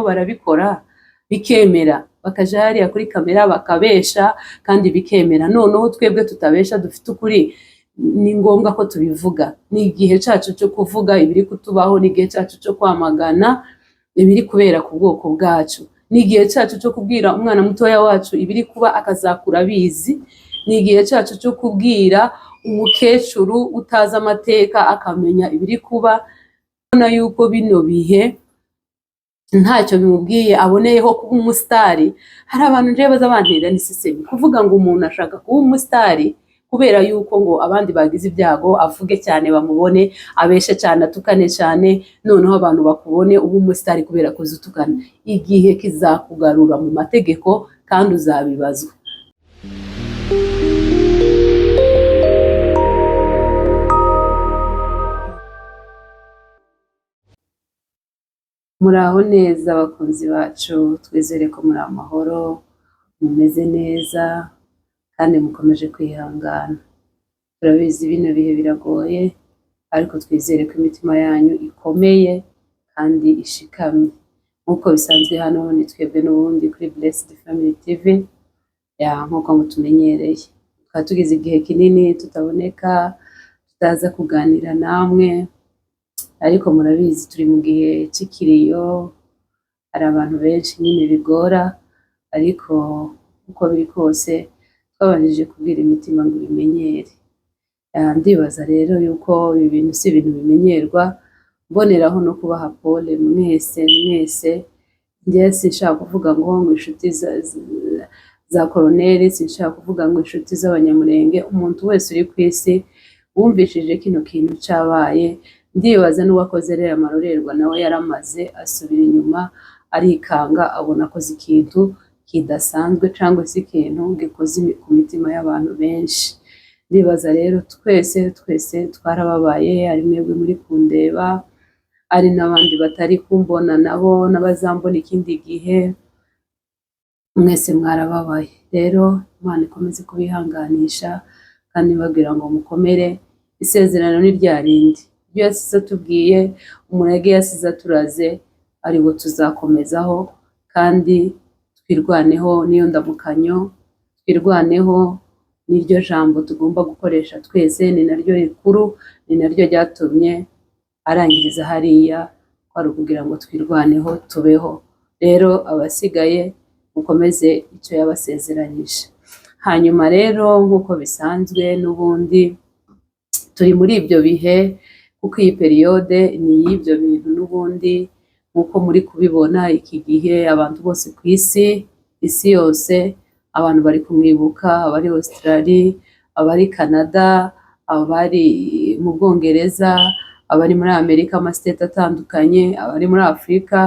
Barabikora bikemera, bakaja hariya kuri kamera bakabesha kandi bikemera. Noneho twebwe tutabesha, dufite ukuri, ni ngombwa ko tubivuga. Ni igihe cyacu cyo kuvuga ibiri kutubaho, ni igihe cyacu cyo kwamagana ibiri kubera ku bwoko bwacu, ni igihe cyacu cyo kubwira umwana mutoya wacu ibiri kuba akazakura abizi, ni igihe cyacu cyo kubwira umukecuru utazi amateka akamenya ibiri kuba. Ubona yuko bino bihe ntacyo bimubwiye, aboneyeho kuba umusitari. Hari abantu njyewe baza bantera n'isesemi kuvuga ngo umuntu ashaka kuba umusitari kubera yuko ngo abandi bagize ibyago, avuge cyane bamubone, abeshe cyane, atukane cyane, noneho abantu bakubone ube umusitari kubera kuza utukana. Igihe kizakugarura mu mategeko kandi uzabibazwa. Muraho neza abakunzi bacu, twizere ko muri amahoro, mumeze neza kandi mukomeje kwihangana. Turabizi bino bihe biragoye, ariko twizere ko imitima yanyu ikomeye kandi ishikamye. Nk'uko bisanzwe hano ni twebwe n'ubundi kuri Blessed Family TV, ya nk'uko mutumenyereye. Tukaba tugize igihe kinini tutaboneka, tutaza kuganira namwe, ariko murabizi turi mu gihe cy'ikiriyo, hari abantu benshi nyine bigora, ariko uko biri kose twabanjije kubwira imitima ngo ibimenyere. Ndibaza rero yuko ibi bintu si ibintu bimenyerwa, mboneraho no kubaha pole mwese mwese. Njye sinshaka kuvuga ngo inshuti za koroneri, sinshaka kuvuga ngo inshuti z'Abanyamurenge, umuntu wese uri ku isi wumvishije kino kintu cyabaye, ndibaza n'uwakoze rero amarorerwa nawe yaramaze asubira inyuma arikanga, abona akoze ikintu kidasanzwe cyangwa se ikintu gikoze ku mitima y'abantu benshi. Ndibaza rero twese twese twarababaye, ari mwebwe muri kundeba, ari n'abandi batari kumbona nabo n'abazambona ikindi gihe, mwese mwarababaye. Rero Imana ikomeze kubihanganisha kandi mbabwira ngo mukomere, isezerano ni rya rindi. Ibyo yasize atubwiye, umurage yasize aturaze, ariwo tuzakomezaho kandi twirwaneho n'iyo ndamukanyo, twirwaneho n'iryo jambo tugomba gukoresha twese, ni naryo rikuru, ni naryo ryatumye arangiriza hariya, kwari ukugira ngo twirwaneho tubeho. Rero abasigaye mukomeze icyo yabasezeranyije. Hanyuma rero nk'uko bisanzwe n'ubundi turi muri ibyo bihe, kuko iyi periyode ni iy'ibyo bintu n'ubundi, nk'uko muri kubibona iki gihe abantu bose ku isi, isi yose abantu bari kumwibuka, abari Australia, abari Canada, abari mu Bwongereza, abari muri Amerika amasiteti atandukanye, abari muri Afurika,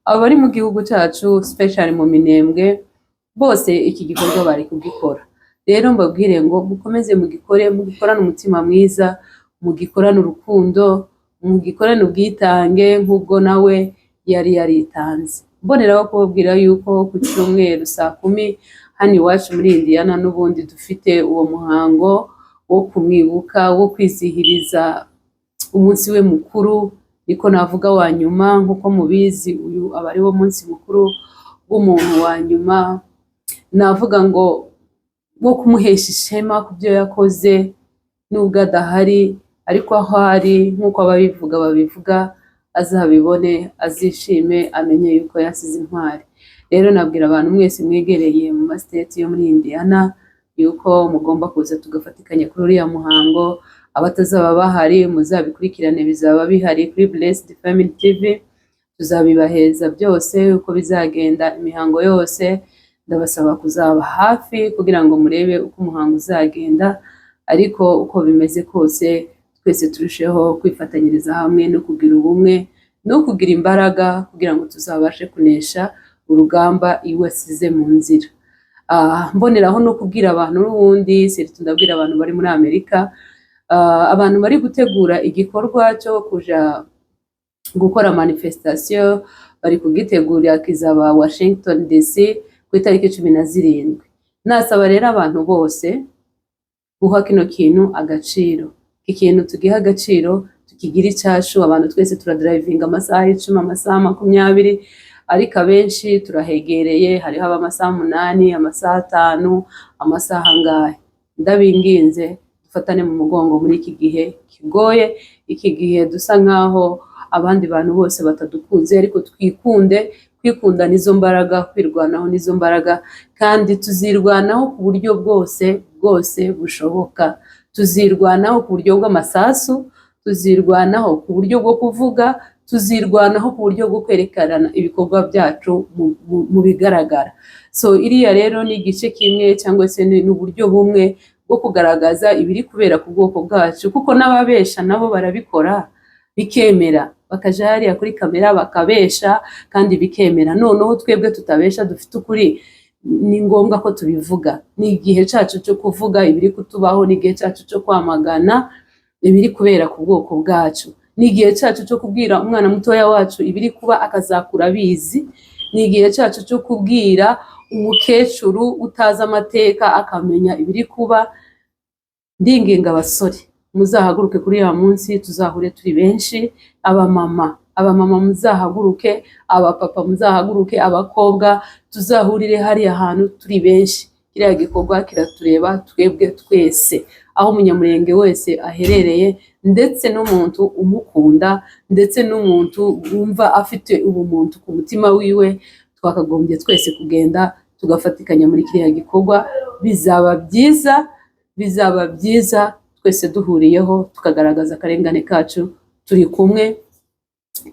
abari mu gihugu cyacu special mu Minembwe, bose iki gikorwa bari kugikora. Rero mbabwire ngo mukomeze mugikore, mugikorane umutima mwiza, mugikorane urukundo, mugikorane ubwitange nk'ubwo nawe yari yaritanze. Mboneraho kubabwira yuko ku cyumweru saa 10 hano iwacu muri Indiana n'ubundi dufite uwo muhango wo kumwibuka, wo kwizihiriza umunsi we mukuru, niko navuga wa nyuma. Nk'uko mubizi uyu aba ari wo munsi mukuru w'umuntu wa nyuma, navuga ngo wo kumuhesha ishema ku byo yakoze nubwo adahari, ariko aho ari nk'uko ababivuga babivuga, azabibone, azishime, amenye yuko yasize intwari. Rero nabwira abantu mwese mwegereye mu masiteti yo muri Indiana yuko mugomba kuza tugafatikanya kuri uriya muhango. Abatazaba bahari muzabikurikirane, bizaba bihari kuri Blessed Family TV, tuzabibaheza byose uko bizagenda, imihango yose. Ndabasaba kuzaba hafi kugira ngo murebe uko umuhango uzagenda, ariko uko bimeze kose twese turusheho kwifatanyiriza hamwe no kugira ubumwe no kugira imbaraga kugira ngo tuzabashe kunesha urugamba iyo wasize mu nzira. Mboneraho no kubwira abantu n'ubundi, surtout ndabwira abantu bari muri Amerika, abantu bari gutegura igikorwa cyo kuja gukora manifestation, bari kugitegura kizaba Washington DC ku itariki 17. Nasaba rero abantu bose guha kino kintu agaciro. Iki kintu tugiha agaciro, tukigira icyacu. Abantu twese turadrivinga amasaha 10, amasaha 20. Ariko abenshi turahegereye, hariho ab'amasaha 8, amasaha 5, amasaha angahe. Ndabinginze, dufatane mu mugongo muri iki gihe kigoye, iki gihe dusa nkaho abandi bantu bose batadukunze, ariko twikunde. Kwikunda nizo mbaraga, kwirwanaho nizo mbaraga, kandi tuzirwanaho ku buryo bwose bwose bushoboka. Tuzirwanaho ku buryo bw'amasasu, tuzirwanaho ku buryo bwo kuvuga, tuzirwanaho ku buryo bwo kwerekana ibikorwa byacu mu bigaragara. So iriya rero ni igice kimwe cyangwa se ni uburyo bumwe bwo kugaragaza ibiri kubera ku bwoko bwacu, kuko n'ababesha nabo barabikora bikemera, bakaja hariya kuri kamera bakabesha kandi bikemera. Noneho twebwe tutabesha, dufite ukuri, ni ngombwa ko tubivuga. Ni igihe cyacu cyo kuvuga ibiri kutubaho, ni igihe cyacu cyo kwamagana ibiri kubera ku bwoko bwacu, ni igihe cyacu cyo kubwira umwana mutoya wacu ibiri kuba akazakura abizi, ni igihe cyacu cyo kubwira umukecuru utazi amateka akamenya ibiri kuba. Ndinginga abasore, muzahaguruke kuri ya munsi, tuzahure turi benshi. Abamama, abamama muzahaguruke, abapapa muzahaguruke, abakobwa tuzahurire hariya hantu turi benshi. Kiriya gikorwa kiratureba twebwe twese, aho Umunyamurenge wese aherereye, ndetse n'umuntu umukunda, ndetse n'umuntu wumva afite ubumuntu ku mutima wiwe. Twakagombye twese kugenda tugafatikanya muri kiriya gikorwa. Bizaba byiza, bizaba byiza twese duhuriyeho, tukagaragaza akarengane kacu turi kumwe.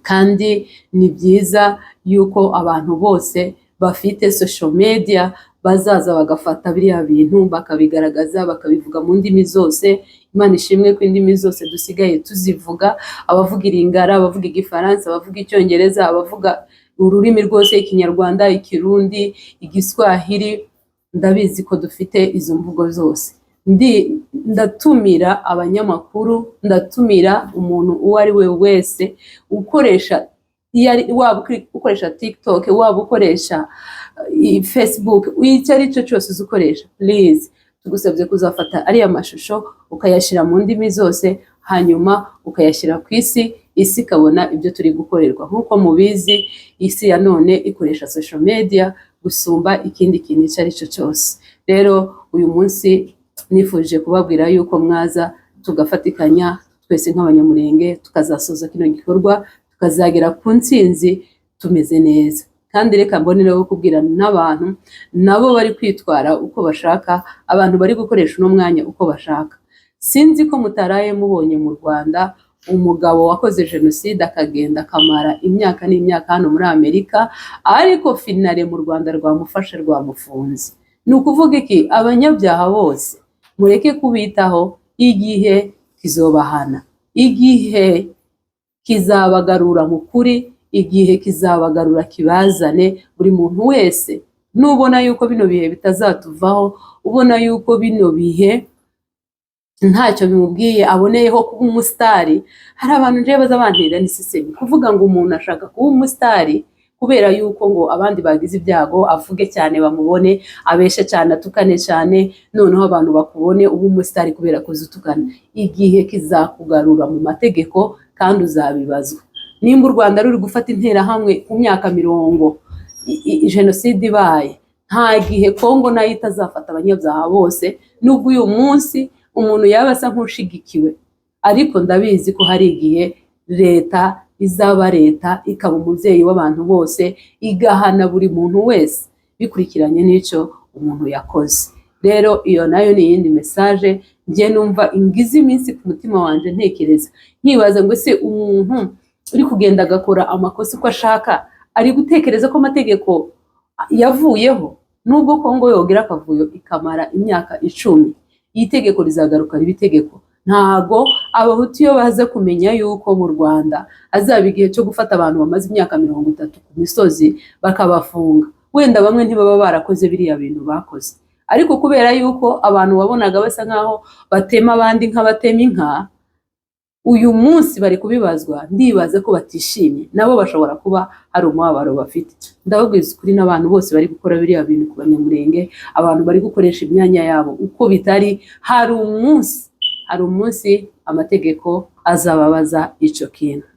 Kandi ni byiza yuko abantu bose bafite social media bazaza bagafata biriya bintu, bakabigaragaza, bakabivuga mu ndimi zose. Imana ishimwe ko indimi zose dusigaye tuzivuga: abavuga Iringara, abavuga Igifaransa, abavuga Icyongereza, abavuga ururimi rwose, Ikinyarwanda, Ikirundi, Igiswahili. Ndabizi ko dufite izo mvugo zose. Ndi ndatumira abanyamakuru, ndatumira umuntu uwo ari we wese ukoresha iyo ari, waba ukoresha TikTok, waba ukoresha Facebook, icyo ari cyo cyose uzi ukoresha, please, tugusabye kuzafata ariya mashusho ukayashyira mu ndimi zose, hanyuma ukayashyira ku isi, isi ikabona ibyo turi gukorerwa. Nk'uko mubizi, isi ya none ikoresha social media gusumba ikindi kintu icyo ari cyo cyose. Rero uyu munsi nifuje kubabwira yuko mwaza tugafatikanya twese nk'Abanyamurenge, tukazasoza kino gikorwa, tukazagera ku ntsinzi tumeze neza. Kandi reka mbonereho kubwira n'abantu nabo bari kwitwara uko bashaka, abantu bari gukoresha uno mwanya uko bashaka. Sinzi ko mutaraye mubonye mu Rwanda umugabo wakoze jenoside akagenda akamara imyaka n'imyaka hano muri Amerika, ariko finally mu Rwanda rwamufashe, rwamufunze. Ni ukuvuga iki? Abanyabyaha bose mureke kubitaho, igihe kizobahana, igihe kizabagarura mu kuri, igihe kizabagarura kibazane. Buri muntu wese nubona yuko bino bihe bitazatuvaho, ubona yuko bino bihe ntacyo bimubwiye, aboneyeho kuba umusitari. Hari abantu njewe baza bantera n'isesemi, kuvuga ngo umuntu ashaka kuba umusitari kubera yuko ngo abandi bagize ibyago, avuge cyane bamubone, abeshe cyane, atukane cyane, noneho abantu bakubone, ube umusitari kubera ko uzi utukana. Igihe kizakugarura mu mategeko kandi uzabibazwa. Nimba u Rwanda ruri gufata Interahamwe ku myaka 40 jenoside ibaye, nta gihe Kongo nayo itazafata abanyabyaha bose. Nubwo uyu munsi umuntu yaba asa nk'ushigikiwe, ariko ndabizi ko hari igihe leta izaba leta, ikaba umubyeyi w'abantu bose, igahana buri muntu wese bikurikiranye n'icyo umuntu yakoze. Rero iyo nayo ni iyindi message njye numva ingize iminsi ku mutima wanjye, ntekereza nkibaza ngo: ese umuntu uri kugenda agakora amakosa uko ashaka ari gutekereza ko amategeko yavuyeho? Nubwo Kongo yogira akavuyo ikamara imyaka 10, iri tegeko rizagaruka riba itegeko. Ntago Abahutu iyo baza kumenya yuko mu Rwanda hazaba igihe cyo gufata abantu bamaze imyaka 30 ku misozi bakabafunga, wenda bamwe ntibaba barakoze biriya bintu bakoze. Ariko kubera yuko abantu wabonaga basa nkaho batema abandi nk'abatema inka, uyu munsi bari kubibazwa, ndibaza ko batishimye. Nabo bashobora kuba hari umubabaro bafite. Ndababwiza ukuri, n'abantu bose bari gukora biriya bintu ku Banyamurenge, abantu bari gukoresha imyanya yabo uko bitari, hari umunsi amategeko azababaza icyo kintu.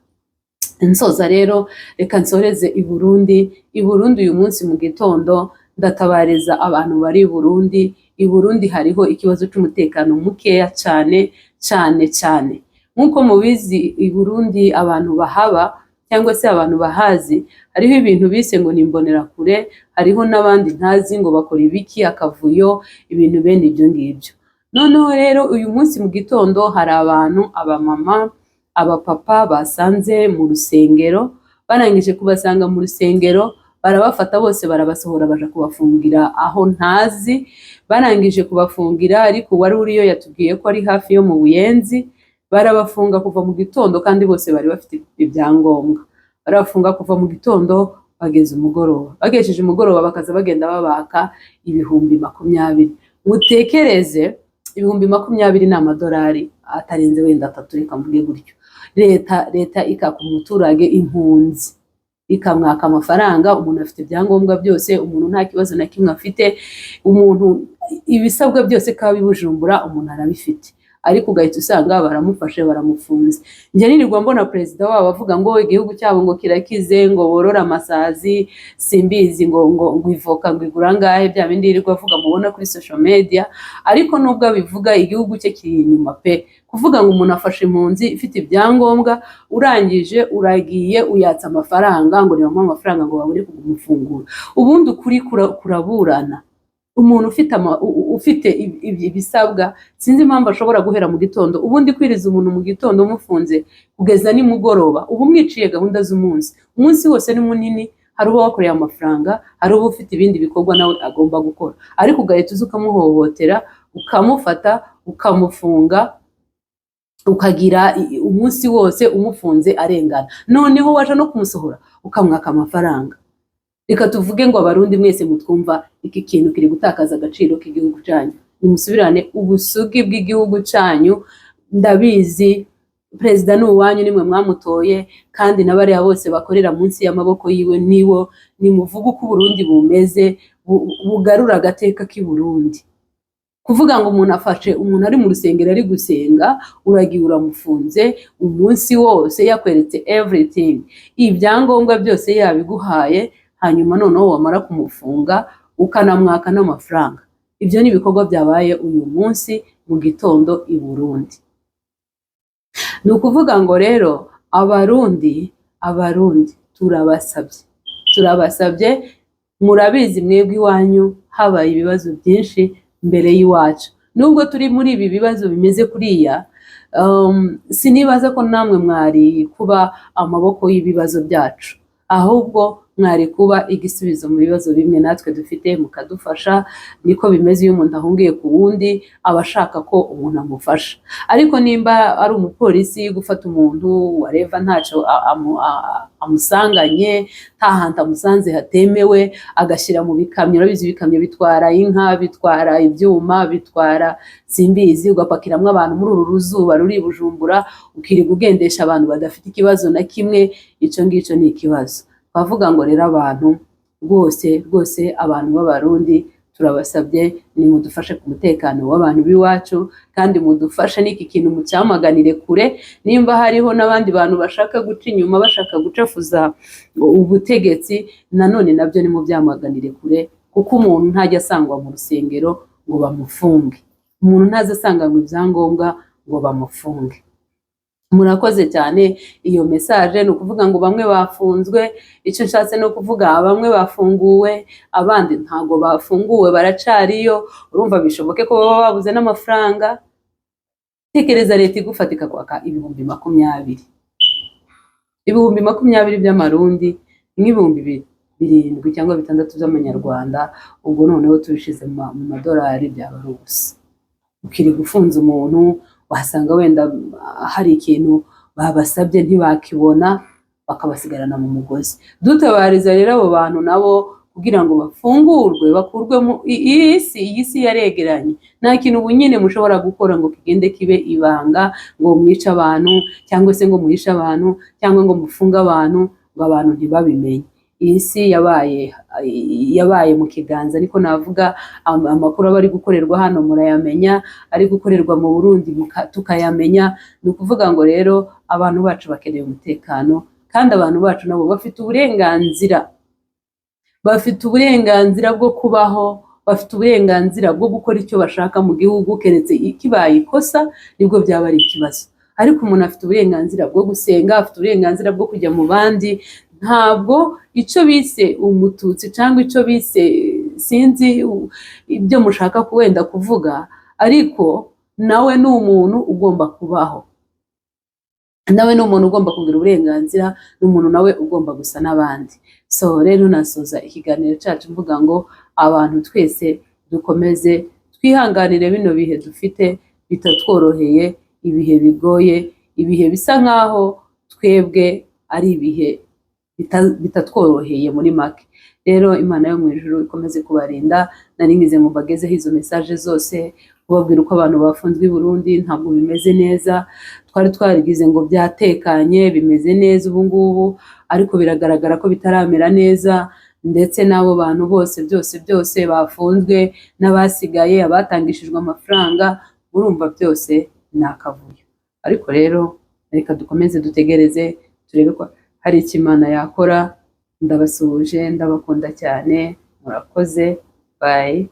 Nsoza rero, reka nsoreze i Burundi. I Burundi uyu munsi mu gitondo ndatabariza abantu bari i Burundi. I Burundi hariho ikibazo cy'umutekano mukeya cyane cyane cyane. Nk'uko mubizi, i Burundi abantu bahaba cyangwa se abantu bahazi, hariho ibintu bise ngo ni imbonerakure, hariho n'abandi ntazi ngo bakora ibiki, akavuyo, ibintu bene ibyo ngibyo. Noneho rero uyu munsi mu gitondo hari abantu, abamama, abapapa basanze mu rusengero. Barangije kubasanga mu rusengero, barabafata bose, barabasohora, baja kubafungira aho ntazi. Barangije kubafungira, ariko uwari uriyo yatubwiye ko ari hafi yo mu Buyenzi. Barabafunga kuva mu gitondo, kandi bose bari bafite ibyangombwa. Barabafunga kuva mu gitondo bageze umugoroba. Bagejeje umugoroba bakaza bagenda babaka 20,000. Mutekereze, 20,000 ni amadolari atarenze wenda 3, reka mvuge gutyo. Leta ikaka umuturage, impunzi, ikamwaka amafaranga. Umuntu afite ibyangombwa byose, umuntu nta kibazo na kimwe afite, umuntu ibisabwa byose kaba i Bujumbura umuntu arabifite, ariko ugahita usanga baramufashe, baramufunze. Njye nirirwa mbona perezida wabo avuga ngo igihugu cyabo ngo kirakize, ngo borore amasazi, simbizi, ngo ivoka ngo igura angahe, bya bindi yirirwa avuga mubona kuri social media. Ariko nubwo abivuga, igihugu cye kiri inyuma pe. Kuvuga ngo umuntu afashe impunzi ifite ibyangombwa, urangije uragiye uyatsa amafaranga ngo nibamuhe amafaranga ngo babone kumufungura. Ubundi ukuri kuraburana. Umuntu ufite ibisabwa, sinzi impamvu ashobora guhera mu gitondo. Ubundi kwiriza umuntu mu gitondo umufunze kugeza nimugoroba, uba umwiciye gahunda z'umunsi. Umunsi wose ni munini, hari uba wakoreye amafaranga, hari uba ufite ibindi bikorwa nawe agomba gukora, ariko ugahita uza ukamuhohotera, ukamufata, ukamufunga, ukagira umunsi wose umufunze arengana. Noneho waje no kumusohora ukamwaka amafaranga. Reka tuvuge ngo Abarundi mwese mutwumva, iki kintu kiri gutakaza agaciro k'igihugu cyanyu. Nimusubirane ubusugi bw'igihugu cyanyu. Ndabizi perezida ni uwanyu, nimwe mwamutoye, kandi na bariya bose bakorera munsi y'amaboko yiwe niwo. Nimuvuge uko Uburundi bumeze, bugarura agateka k'i Burundi. Kuvuga ngo umuntu afashe umuntu ari mu rusengero ari gusenga, uragiye uramufunze umunsi wose, yakweretse everything, ibyangombwa byose yabiguhaye, hanyuma noneho wamara kumufunga ukanamwaka n'amafaranga. Ibyo ni ibikorwa byabaye uyu munsi mu gitondo i Burundi. Ni ukuvuga ngo rero Abarundi, turabasabye, turabasabye. Murabizi mwebwe iwanyu habaye ibibazo byinshi mbere y'iwacu. Nubwo turi muri ibi bibazo bimeze kuriya, sinibaza ko namwe mwari kuba amaboko y'ibibazo byacu, ahubwo mwari kuba igisubizo mu bibazo bimwe natwe dufite, mukadufasha. Niko bimeze, iyo umuntu ahungiye ku wundi aba ashaka ko umuntu amufasha. Ariko nimba ari umupolisi gufata umuntu wareva ntacyo amusanganye, nta hantu amusanze hatemewe, agashyira mu bikamyo, urabizi ibikamyo bitwara inka, bitwara ibyuma, bitwara simbizi, ugapakiramwo abantu muri uru ruzuba ruri i Bujumbura, ukirirwa ugendesha abantu badafite ikibazo na kimwe, icyo ngicyo ni ikibazo. Twavuga ngo rero abantu rwose rwose, abantu b'Abarundi, turabasabye, nimudufashe ku mutekano w'abantu b'iwacu, kandi mudufashe n'iki kintu mucyamaganire kure. Nimba hariho n'abandi bantu bashaka guca inyuma, bashaka gucafuza ubutegetsi, nanone nabyo nimubyamaganire kure, kuko umuntu ntajya asangwa mu rusengero ngo bamufunge, umuntu ntaza asanganywe ibyangombwa ngo bamufunge. Murakoze cyane. Iyo message ni ukuvuga ngo bamwe bafunzwe, icyo nshatse ni ukuvuga bamwe bafunguwe, abandi ntabwo bafunguwe, baracariyo. Urumva bishoboke ko baba babuze n'amafaranga. Tekereza leta igufata ikakwaka 20,000, 20,000 by'amarundi, nk'ibihumbi 7 cyangwa 6 by'amanyarwanda. Ubwo noneho tubishize mu madolari byaba ari ubusa. Ukirirwa ufunze umuntu, wasanga wenda hari ikintu babasabye ntibakibona, bakabasigarana mu mugozi. Dutabariza rero abo bantu nabo kugira ngo bafungurwe, bakurwe mu iyi si. Iyi si yaregeranye, nta kintu ubu nyine mushobora gukora ngo kigende kibe ibanga, ngo mwice abantu cyangwa se ngo muhishe abantu cyangwa ngo mufunge abantu ngo abantu ntibabimenye. Iyi si yabaye mu kiganza, niko navuga. Amakuru aba ari gukorerwa hano murayamenya, ari gukorerwa mu Burundi tukayamenya. Ni ukuvuga ngo rero abantu bacu bakeneye umutekano. Kandi abantu bacu nabo bafite uburenganzira, bafite uburenganzira bwo kubaho, bafite uburenganzira bwo gukora icyo bashaka mu gihugu, keretse kibaye ikosa nibwo byaba ari ikibazo. Ariko umuntu afite uburenganzira bwo gusenga, afite uburenganzira bwo kujya mu bandi. Ntabwo icyo bise umututsi cyangwa icyo bise, sinzi ibyo mushaka wenda kuvuga, ariko nawe ni umuntu ugomba kubaho, nawe ni umuntu ugomba kugira uburenganzira, ni umuntu nawe ugomba gusa n'abandi. So rero nasoza ikiganiro cyacu mvuga ngo abantu twese dukomeze twihanganire bino bihe dufite bitatworoheye, ibihe bigoye, ibihe bisa nk'aho twebwe ari ibihe bitatworoheye muri make. Rero Imana yo mu ijuru ikomeze kubarinda. Nari ngize ngo mbagezeho izo message zose, kubabwira uko abantu bafunzwe i Burundi. Ntabwo bimeze neza. Twari twarigize ngo byatekanye, bimeze neza ubu ngubu, ariko biragaragara ko bitaramera neza. Ndetse n'abo bantu bose byose byose bafunzwe n'abasigaye, abatangishijwe amafaranga, urumva byose ni akavuyo. Ariko rero reka dukomeze dutegereze, turebe ko hari icyo Imana yakora. Ndabasuhuje, ndabakunda cyane, murakoze, bye.